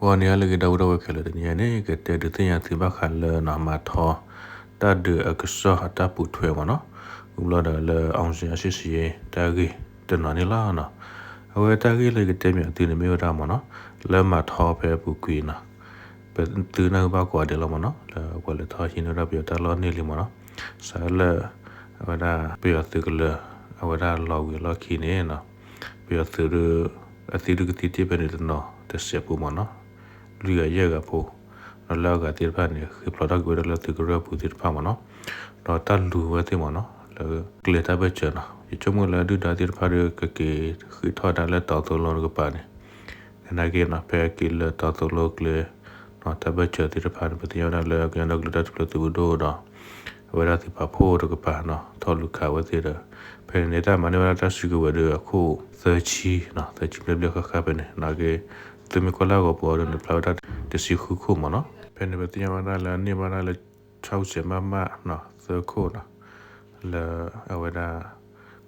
ဂီၤန့ၣ်လၢအဂ့ၤ ဒီပုၢ်ဝဲၢ်ခဲလၢာ်, တနံၤအံၤန့ၣ် ကတဲဒုးသ့ၣ်ညါသုဘၣ်ဃးလၢနီၤ မၤထီ တၢ်ဒုးအကစီၣ်အတၢ်ပိာ်ထွဲမ့ၢ်နီၤ, ဝံၤဘျီဒီးလၢ အောင်ဇေယျ စစ်ဆင်ရေးတၢ်ဂ့ၢ်တနီၤန့ၣ်လီၤနီၤ. အဝဲတၢ်ဂ့ၢ်လၢယကတဲမ့ၢ်အီၤသုန့ၣ်မ့ၢ်ဝဲဒၣ်မ့ၢ်နီၤ, လၢမၤထီဖဲအပူၤကွံာ်နီၤ ပသုနၢ်ဟူဘၣ်ကိးဂၤဒဲးလီၤမ့ၢ်နီၤ, လၢပှၤလဲၤထီၣ်ဟံးန့ၢ်ဝဲဒၣ်ပယီၤတၢ်လီၢ်န့ၢ်လံမ့ၢ်နီၤ, စးလၢ အဝဲဒၣ်ပယီၤသုးကလၢၤ အဝဲဒၣ်လီၤဝံၤအလီၢ်ခံန့ၣ်နီၤ, ပယီၤသုးဒုး အသံဒုးကသံတ့ၢ်ဖဲန့ၣ်တနီၤ တစဲးဖိမ့ၢ်နီၤ, လွံၢ်ဂၤယဲၢ်ဂၤဖိ, ဒီးလၢအဂၤသ့ၣ်တဖၣ်န့ၣ် ဃ့ဖျိးထီၣ်က့ၤဝဲဒၣ်လၢသုးကရၢၢ်ပူၤသ့ၣ်တဖၣ်မ့ၢ်နီၤ, ဒီးတၢ်လူၤဝဲသ့ၣ်မ့ၢ်နီၤ လၢကျဲတၢ်ဘၢၣ်စၢၤနီၤ, ယဆိကမိၣ်လၢဒုၣ်ဒါသ့ၣ်တဖၣ်ဒီး ကက့ၤဃ့ထီၣ်ဒၣ်လၢတီၤသိလိတကပၤန့ၣ်, သနာ်က့နီၤ ဖဲအက့ၤလၢတီၤသိလိကျဲ တၢ်ဘၢၣ်စၢၤသ့ၣ်တဖၣ်န့ၣ် ပသ့ၣ်ညါဝဲဒၣ်လၢကညီဒီကလုာ်တၢ်ထူၣ်ဖျဲးသုးမုၢ်ဒိၣ်ဒီး အဝဲဒၣ်သုးပာ်ဖှိၣ်တကပၤနီၤ ထီၣ်လူၤခးဝဲသ့ၣ်ဒီး ဖဲန့ၣ်န့ၣ် တၢ်မၤန့ၢ်ဝဲဒၣ်တၢ်စုကဝဲၤဒီးအခိၣ်သၢဆံနီၤ သၢဆံဘျဲၣ်ဘျဲၣ်ဃၣ်ဃၣ်ဖဲန့ၣ် သနာ်က့ သုးမုၢ်ကီၢ်လၢအဂီၤပူၤအံၤဒုးန့ၣ် ပျၢ်ဝဲဒၣ်တဆံဃုခိၣ်မ့ၢ်နီၤ, ဖဲန့ၣ် ပသ့ၣ်ညါဝဲဒၣ်လၢန့ၢ်ဘၣ်ဒၣ်လၢ ခြောက်ဆယ် မမ နီၤ သၢခိၣ်နီၤ, လၢအဝဲဒၣ်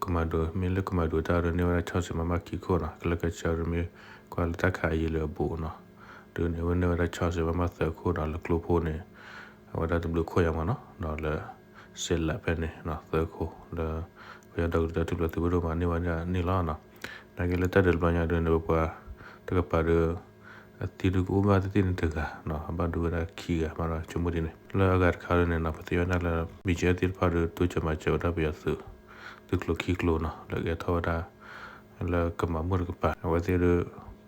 ကမၤဒိ မ့ၢ်လၢ ကမၤဒိ တၢ်ဒုးန့ၢ်ဝဲဒၣ် ခြောက်ဆယ် မမ ခံခိၣ်နီၤ, ကလၢကဆၢဒုးမ့ၢ်ကွၢ်လၢတၢ်ခးအယံၤလၢအဘူးနီၤ, ဒုးန့ၢ်ဝဲန့ၢ်ဝဲဒၣ် ခြောက်ဆယ် မမ သၢခိၣ်နီၤ, လၢကျိဖိန့ၣ် အဝဲဒၣ်တဘျုးခိၣ်ယါမ့ၢ်နီၤ, ဒီးလၢ စဲးလးဖဲန့ၣ် သၢခိၣ် လၢ ကညီဒီကလုာ်တၢ်ထူၣ်ဖျဲးသုးမုၢ်ဒိၣ်မၤန့ၢ်ဝဲဒၣ်န့ၣ်လီၤနီၤ, သနာ်က့လၢတၢ်ဒုးတဘျီညါဒုးန့ၣ် ပပှၤတကပၤဒီး အသံဒုးကအိၣ်ဘၣ်သ့ၣ်သ့ၣ်န့ၣ်တဂၤနီၤ, အဘၣ်ဒိဝဲဒၣ်ခံဂၤမးဒီးဆိကမိၣ်ဒ်န့ၣ်, လၢအဂၤတခါဒုးန့ၣ်နီၤ ပသ့ၣ်ညါဝဲဒၣ်လၢ ဘံၣ်ကၠဲၣ် သ့ၣ်တဖၣ်ဒီး တိစၢၤမၤစၢၤဝဲဒၣ်ပယီၤသုး သုးကျိၤခံကျိၤနီၤ, လၢကဲထီၣ်ဝဲဒၣ် လၢကမၤမိၢ်တကပၤ အဝဲသ့ၣ်ဒီး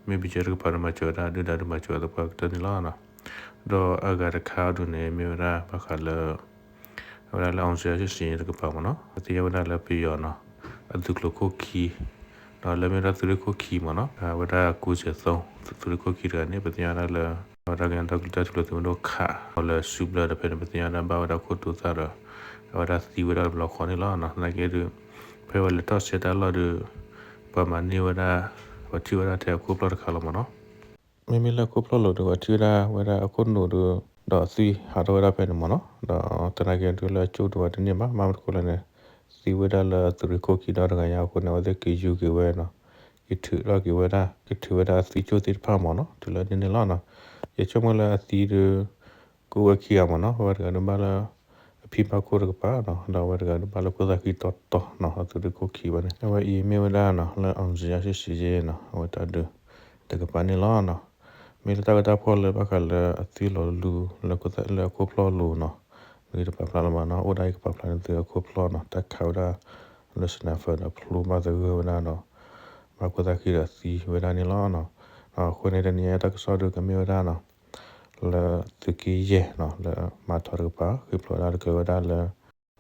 မ့ၢ်ဘံၣ်ကၠဲၣ်တကပၤဒီးမၤစၢၤဝဲဒၣ် ဒုၣ်ဒါဒီးမၤစၢၤဝဲသပှၢ်ကတၢၢ်န့ၣ်လီၤနီၤ, ဒီးအဂၤတခါဒုးန့ၣ် မ့ၢ်ဝဲဒၣ်ဘၣ်ဃးလၢ အဝဲဒၣ်လၢ အောင်ဇေယျ စစ်ဆင်ရေး တကပၤမ့ၢ်နီၤ, ပသ့ၣ်ညါဝဲဒၣ်လၢပယီၤနီၤ အသုးကျိၤခိၣ်ခံ ဒီးလၢမ့ၢ်ဝဲဒၣ်သုးရ့ၣ်ခိၣ်ခံမ့ၢ်နီၤ, အဝဲဒၣ် ကိုးဆယ်သုံး သုးရ့ၣ်ခိၣ်ခံတဂၤန့ၣ် ပသ့ၣ်ညါဝဲဒၣ်လၢ အဝဲဒၣ်ကညီဒီကလုာ်တၢ်ထူၣ်ဖျဲးသုးမုၢ်ဒိၣ်ခး ဒီးလၢစုဘျၢဒီးဖဲန့ၣ် ပသ့ၣ်ညါဝဲဒၣ်ဘၣ်ဝဲဒၣ်ခိၣ်တိသၣ်ဒီး အဝဲဒၣ်သံဝဲဒၣ်တဘျီဃီန့ၣ်လီၤနီၤ, သနာ်က့ဒုး ဖဲဝဲလဲၤထီၣ်ဆဲးတၢ်လီၢ်ဒုး ပှၤမၤန့ၢ်ဝဲဒၣ် ပှၤထံၣ်ဝဲဒၣ်ထဲအခိၣ်ဖျီၣ်တခါလီၤမ့ၢ်နီၤ, မ့မ့ၢ်လၢအခိၣ်ဖျီၣ်လိၤဒီး ပှၤထံၣ်ဝဲဒၣ်ဝဲဒၣ်အခိၣ်နူာ်ဒီး ဒီးအသွံၣ်ဟးထီၣ်ဝဲဒၣ်ဖဲန့ၣ်မ့ၢ်နီၤ, ဒီးသနာ်က့ဒုးလၢအကၠိဒုးဝဲတန့ၢ်ဘၣ်, ဘၣ်မနုၤဃိလဲၣ်န့ၣ် သံဝဲဒၣ်လၢအသုးရ့ၣ်ခိၣ်ခံဒီတဂၤညါအဃိန့ၣ် အဝဲသ့ၣ်က့ၤယူၤက့ၤဝဲနီၤ, က့ၤထုးထီၣ်က့ၤဝဲဒၣ် က့ၤထုးဝဲဒၣ်အသွံၣ်ကၠိၣ်သ့ၣ်တဖၣ်မ့ၢ်နီၤ, တုၤလၢန့ၣ်န့ၣ်လီၤနီၤ, ယဆိကမိၣ်လၢအသံဒုး ကအိၣ်ဝဲခံဂၤမ့ၢ်နီၤ, အဝဲတဂၤဒုးဘၣ်လၢ အဖံဘၣ်ခိၣ်တကပၤနီၤ, ဒီးအဝဲတဂၤဒုးဘၣ်လၢခိၣ်သၣ်ဃံတီတီနီၤ, အသုးရ့ၣ်ခိၣ်ခံဘၣ်န့ၣ် အဝဲအံၤမ့ၢ်ဝဲဒၣ်နီၤ လၢ အောင်ဇေယျ စစ်ဆင်ရေး နီၤ, အဝဲတၢ်ဒုးတကပၤန့ၣ်လီၤနီၤ, မ့ၢ်လၢတၢ်ဂ့ၢ်တၢ်ဖီၣ်လၢဘၣ်ဃးလၢအသွံၣ်လီၤလူၤလၢခိၣ်သၣ်လၢအခိၣ်ဖျီၣ်လိၤနီၤ, မ့ၢ်တပာ်ဖျါလၢၤဘၣ်နီၤ, အိၣ်ဒၣ်အံၤကပာ်ဖျါန့ၢ်သုအခိၣ်ဖျီၣ်နီၤ, တၢ်ခးဝဲဒၣ် လၢ sniper ဒီးဖျိဘၣ်သဂၢၢ်ဝဲဒၣ်ဒီး ဘၣ်ခိၣ်သၣ်ဃံဒီးသံဝဲဒၣ်န့ၣ်လီၤနီၤ, အဃိန့ၣ်တနံၤအံၤတၢ်ကစီၣ်ဒုးကမ့ၢ်ဝဲဒၣ်နီၤ လၢသုးက့ယဲၢ်နီၤ လၢမၤထီတကပၤ ဃ့ဖျိးဝဲဒၣ်တကဲဝဲဒၣ်လၢ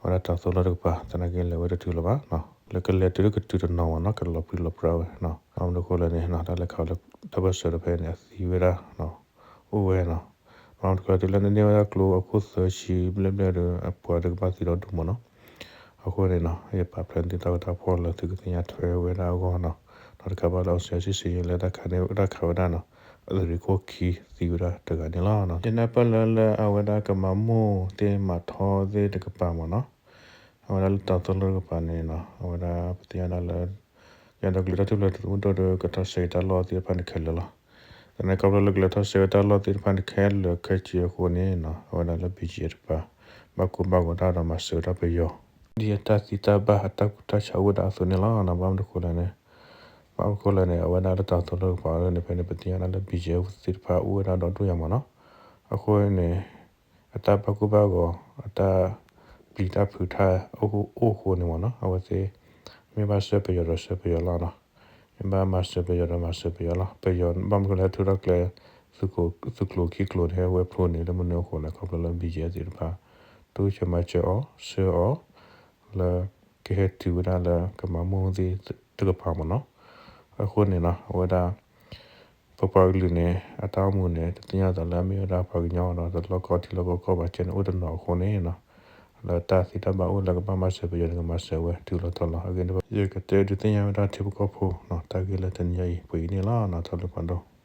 အဝဲဒၣ်တီၤသိလိတကပၤ သနာ်က့လဲၤဝဲတတုၤလၢၤဘၣ်နီၤ, လၢကလဲၤတုၤလၢကတုၤတနီၤဝဲနီၤ ကလီၤပြံလီၤပြါဝဲနီၤ, ဘၣ်မနုၤဃိလဲၣ်န့ၣ်နီၤ တၢ်လဲၤခးလၢတၢ်ဘၢၣ်စၢၤဒီးဖဲန့ၣ် အသံဝဲဒၣ်နီၤ အိၣ်ဝဲနီၤ, ဘၣ်မနုၤဃိလဲၣ် တုၤလၢနန့ၢ်ဝဲဒၣ်ကျိအခိၣ်သၢဆံဘျဲၣ်ဘျဲၣ်ဒီး အပှၤဒီးကဘၣ်သံဒီဒူၣ်မ့ၢ်နီၤ, အဃိန့ၣ်နီၤ ယပာ်ဖျါန့ၢ်သုတၢ်ဂ့ၢ်တၢ်ဖီၣ်လၢသုကသ့ၣ်ညါထွဲဝဲဒၣ်အဂီၢ်နီၤ, ဒီးတခါဘၣ်လၢ အောင်ဇေယျ စစ်ဆင်ရေး လၢတၢ်ခးန့ၢ်တၢ်ခးဝဲဒၣ်နီၤ အသုးရ့ၣ်ခိၣ်ခံသံဝဲဒၣ်တဂၤန့ၣ်လီၤနီၤ, ယနၢ်ပၢၢ်လၢလၢအဝဲဒၣ်ကမၤမိၢ်သ့ၣ်မၤထီသ့ၣ်တကပၤမ့ၢ်နီၤ, အဝဲဒၣ်လၢတီၤသိလိတကပၤန့ၣ်နီၤ အဝဲဒၣ်ပသ့ၣ်ညါဒၣ်လၢ ကညီဒီကလုာ်တၢ်ထူၣ်ဖျဲးသုးမုၢ်ဒိၣ်ဒီး ကထီၣ်ဆဲးက့ၤတၢ်လီၢ်သ့ၣ်တဖၣ်န့ၣ်ခဲလၢာ်လီၤ, သနာ်က့ခီဖျိလၢကလဲၤထီၣ်ဆဲးဝဲတၢ်လီၢ်သ့ၣ်တဖၣ်န့ၣ်ခဲလၢာ်ခဲဆ့အဃိန့ၣ်နီၤ အဝဲဒၣ်လၢ ဘံၣ်ကၠဲၣ် တကပၤ ဘၣ်ကိၢ်ဘၣ်ဂီၤတၢ်ဒီးမၤစၢၤဝဲဒၣ်ပယီၤ ဒ်အတၢ်သံတၢ်ဘၣ်အတၢ်ကူၣ်တၢ်ဆးအိၣ်ဝဲဒၣ်အသိးန့ၣ်လီၤနီၤ, ဘၣ်မနုၤဃိလဲၣ်န့ၣ် ဘၣ်မနုၤဃိလဲၣ်န့ၣ် အဝဲဒၣ်လၢတီၤသိလိတကပၤန့ၣ် ဖဲန့ၣ် ပသ့ၣ်ညါဒၣ်လၢ ဘံၣ်ကၠဲၣ် သ့ၣ်တဖၣ်အိၣ်ဝဲဒၣ်ဒီဒူၣ်ညါမ့ၢ်နီၤ, အဃိန့ၣ် အတၢ်ဘၣ်ကိၢ်ဘၣ်ဂီၤ အတၢ်ပျံၤတၢ်ဖုးတၢ်အိၣ်အိၣ်အဃိန့ၣ်မ့ၢ်နီၤ အဝဲသ့ၣ် မ့ၢ်ဘၣ်စၢၤပယီၤဒီးစၢၤပယီၤလီၤနီၤ, မ့ၢ်ဘၣ်မၤစၢၤပယီၤဒီးမၤစၢၤပယီၤလီၤ, ပယီၤဘၣ်မနုၤဃိလဲၣ်ထုးထီၣ်ကျဲ သုးကျိၤခံကျိၤန့ၣ် ဟဲဝဲဖျိန့ၣ် လၢမနုၤအဃိလဲၣ် ခီဖျိလၢ ဘံၣ်ကၠဲၣ် သ့ၣ်တဖၣ် တိစၢၤမၤစၢၤအီၤ ဆှၢအီၤ လၢကဟဲတုၤဝဲဒၣ်လၢကမၤမိၢ်သ့ၣ်တကပၤမ့ၢ်နီၤ, အဃိန့ၣ်နီၤ အဝဲဒၣ် ပပှၤကလုာ်န့ၣ် အတၢ်အိၣ်မူန့ၣ် တသ့ၣ်ညါသးလၢအမ့ၢ်ဝဲဒၣ်ပှၤကညီဒီးတလီၢ်ကီထံလီၢ်ကီကီၢ်ဘၣ်ကဲန့ၣ် အိၣ်တနီၤအဃိန့ၣ်နီၤ, လၢတၢ်သံတၢ်ဘၣ်အိၣ်လၢကဘၣ်မၤစၢၤပယီၤန့ၣ် ကမၤစၢၤဝဲတုၤလီၤတီၤလီၤ. အဂ့ၢ်န့ၣ် ယကတဲဒုးသ့ၣ်ညါဝဲဒၣ်ထံဖိကီၢ်ဖိနီၤ တၢ်ဂ့ၢ်လၢတနံၤအံၤ ပှဲၤအံၤန့ၣ်လီၤနီၤ, တၢ်ဘျုးဖးဒိၣ်.